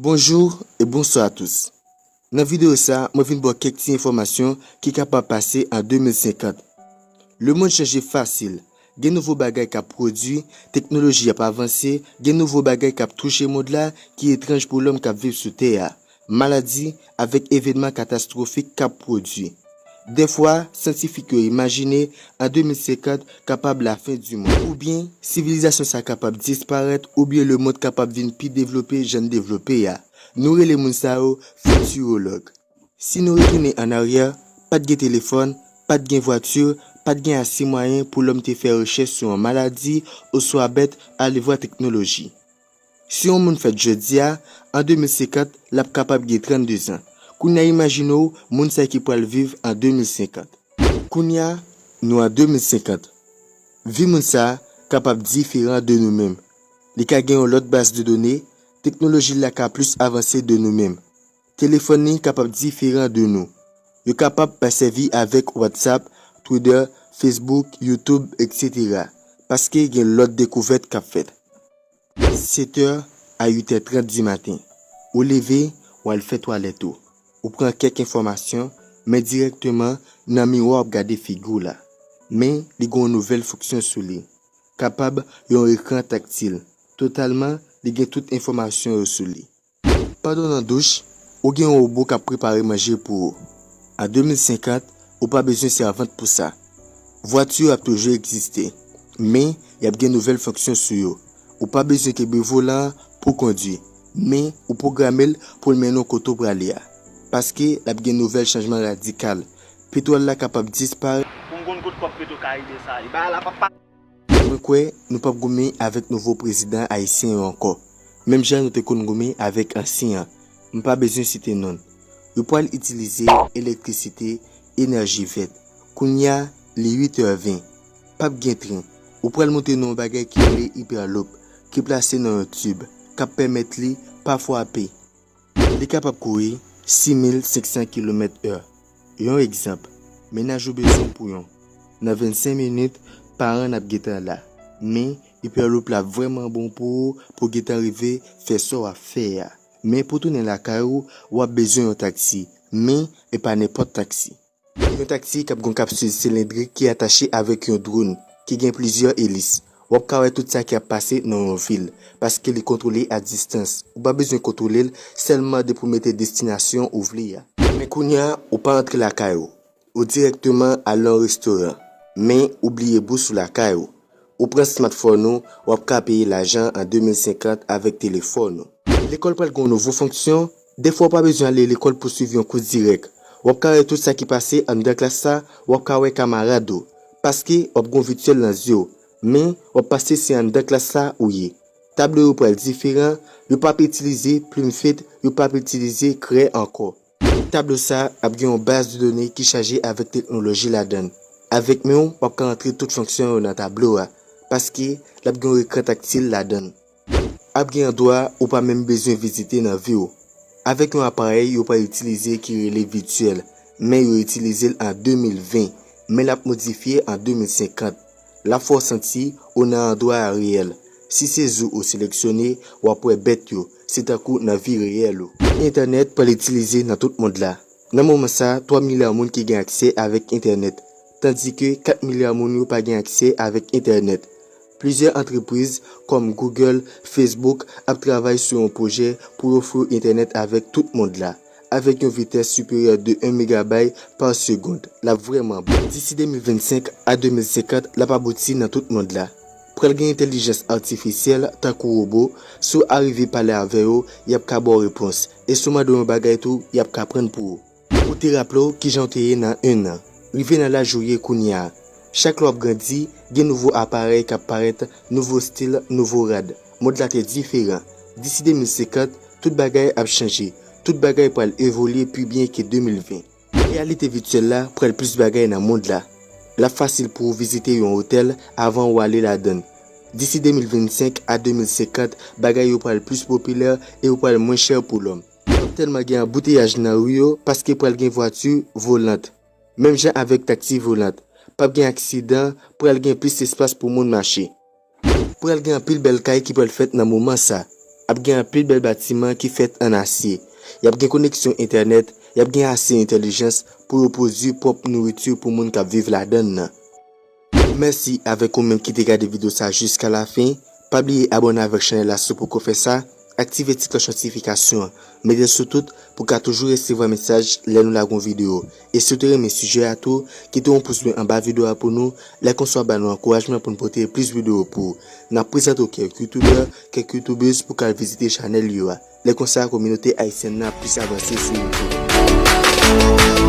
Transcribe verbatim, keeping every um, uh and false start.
Bonjou e bonswa a tous. Nan videyo sa, mwen vin ba w kèk ti enfòmasyon ki kapab pase an de mil senkant. Lemonn chanje fasil. Gen nouvo bagay k ap pwodui, teknoloji ap avanse, gen nouvo bagay k ap touche mond la ki etranj pou lòm k ap viv sou tè a. Maladi avèk evènman katastwofik k ap pwodui. Dèfwa, syantifik yo imajine an de mil senkant kapab lafen di mond, oubyen sivilizasyon sa kapab disparèt, oubyen lemonn kapab vin pi devlope jan n devlope a. Nou rele moun sa yo fitirològ. Si nou retounen annaryè, pa t gen telefòn, pa t gen vwati, pa t gen ase mwayen pou lòm te fè rechèch sou yon maladi oswa bèt alevwa teknoloji. Si yon moun fèt jodi a, an de mil senkant, l ap kapab gen trannde zan. Kounye a imajine w moun sa ki pral viv an de mil senkant. Kounye a, nou an de mil senkant. Vi moun sa kapab diferan de nou menm. Li ka gen yon lòt baz de done, teknoloji l la ka plis avanse de nou menm. Telefòn li kapab diferan de nou. Yo kapab pa sèvi avèk WhatsApp, Twitter, Facebook, YouTube, etsetera. Paske gen lòt dekouvèt k ap fèt. Sèt è a uit è trant di maten. Ou leve, w al fè twalèt ou. Ou pran kèk enfòmasyon, men dirèkteman nan miwa w ap gade figi w la. Men li gen yon nouvèl fonksyon sou li. Kapab yon ekran taktil. Totalman, li gen tout enfòmasyon yo sou li. Pandan w nan douch, ou gen yon wobo k ap prepare manje pou ou. An de mil senkant, ou pa bezwen sèvant pou sa. Vwati yo ap toujou egziste, men y ap gen nouvèl fonksyon sou yo. Ou pa bezwen kenbe volan an pou kondui, men ou pwograme l pou l mennen w kote w prale a. Paske l ap gen nouvèl chanjman radikal. Petwòl la kapab disparèt. Pou m konn kot kòb Petro Caribe sa ye. Bagay la p ap pa. Mwen kwè nou p ap goumen avèk nouvo prezidan ayisyen yo ankò, menm jan nou te konn goumen avèk ansyen an. M pa bezwen site non l. Yo pral itilize elektrisite, enèji vèt. Kounye a, li uit è ven. P ap gen tren. Ou pral monte nan yon bagay ki rele ipèloup, ki plase nan yon tib, k ap pèmèt li pa frape. Li kapab kouri sis mil senk san kilomèt è. Yon egzanp, mennaj ou bezwen w pou yon. Nan vennsenk minit, paran n ap gentan la. Men, ipèloup la vrèman bon pou ou, pou w gentan rive fè sa w ap fè a. Men pou tounen lakay ou, w ap bezwen yon taksi. Men, e pa nenpòt taksi. Yon taksi k ap gen yon kapsid silendrik ki atache avèk yon dwòn ki gen plizyè elis. W ap ka wè tout sa ki ap pase nan yon vil, paske li kontwole a distans. Ou pa bezwen kontwole l, sèlman depi w mete destinasyon ou vle a. Men kounye a, ou pa antre lakay ou. Ou dirèkteman al nan yon restoran. Men, ou bliye bous ou lakay ou. Ou pran smartphone ou, w ap ka peye lajan an de mil senkant avèk telefòn ou. Lekòl pral gen yon nouvo fonksyon, dèfwa w pa bezwen ale lekòl pou swiv yon kou dirèk. W ap ka wè tout sa ki pase anndan klas la, w ap ka wè kamarad ou. Paske w ap gen yon vityèl nan zye w, men w ap panse se anndan klas la ou ye. Tablo yo pral diferan, yo p ap itilize plim fed, yo p ap itilize krè ankò. Tablo sa ap gen yon baz de done ki chaje avèk teknoloji ladan l. Avèk men w, w ap ka antre tout fonksyon yo nan tablo a, paske l ap gen yon ekran taktil ladan l. Ap gen andwa ou pa menm bezwen vizite nan vi w. Avèk yon aparèy yo pral itilize ki rele vityèl, men yo itilize l an de mil ven, men l ap modifye an de mil senkant. L ap fè w santi ou nan andwa a reyèl. Si se zoo ou seleksyone, w ap wè bèt yo, se tankou nan vi reyèl ou. Entènèt pral itilize nan tout mond la. Nan moman sa, twa milya moun ki gen aksè avèk entènèt, tandike kat milya moun yo pa gen aksè avèk entènèt. Plizyè antrepriz, kòm Google, Facebook, ap travay sou yon pwojè pou ofri w entènèt avèk tout mond la, avèk yon vitès siperyè de yon megabay pa segonn. L ap vrèman bon. Disi de mil vennsenk a de mil senkant, l ap abouti nan tout mond la. Pral gen entèlijans atifisyèl, tankou wobo, si w arive pale avè yo, y ap ka ba w repons. E si w mande yo yon bagay tou, y ap ka aprann pou ou. Ou te raple w kijan w te ye nan en an. Rive nan laj ou ye kounye a. Chak lè w ap grandi, gen nouvo aparèy k ap parèt, nouvo stil, nouvo rad. Mond la te diferan. Disi de mil senkant, tout bagay ap chanje. Tout bagay pral evolye pi byen ke de mil ven. Reyalite vityèl la pral plis bagay nan mond la. L ap fasil pou w vizite yon otèl avan w ale ladan l. Disi de mil vennsenk a de mil senkant, bagay yo pral plis popilè e yo pral mwen chè pou lòm. P ap tèlman gen anbouteyaj nan ri yo paske pral gen vwati volant. Menm jan avèk taksi volant, p ap gen aksidan, pral gen plis espas pou moun mache. Pral gen anpil bèl kay ki pral fèt nan moman sa. Ap gen anpil bèl batiman ki fèt an asye. Y ap gen koneksyon entènèt, y ap gen ase entèlijans pou yo pwodui pwòp nouriti pou moun k ap viv ladan l nan. Mèsi avèk ou menm ki te gade videyo sa jiska lafen. Pa bliye abòne avèk chanèl la si w poko fè sa, aktive ti klòch notifikasyon an, mete l sou tout pou w ka toujou resevwa mesaj lè nou lage yon videyo. E si w te renmen sijè a tou, kite yon pous ble anba videyo a pou nou, lè konsa w ap ba nou ankourajman pou n pote plis videyo pou ou. N ap prezante w kèk youtubè, kèk youtubèz pou w ka al vizite chanèl yo a. Lè konsa, kominote ayisyèn nan ap plis avanse sou YouTube.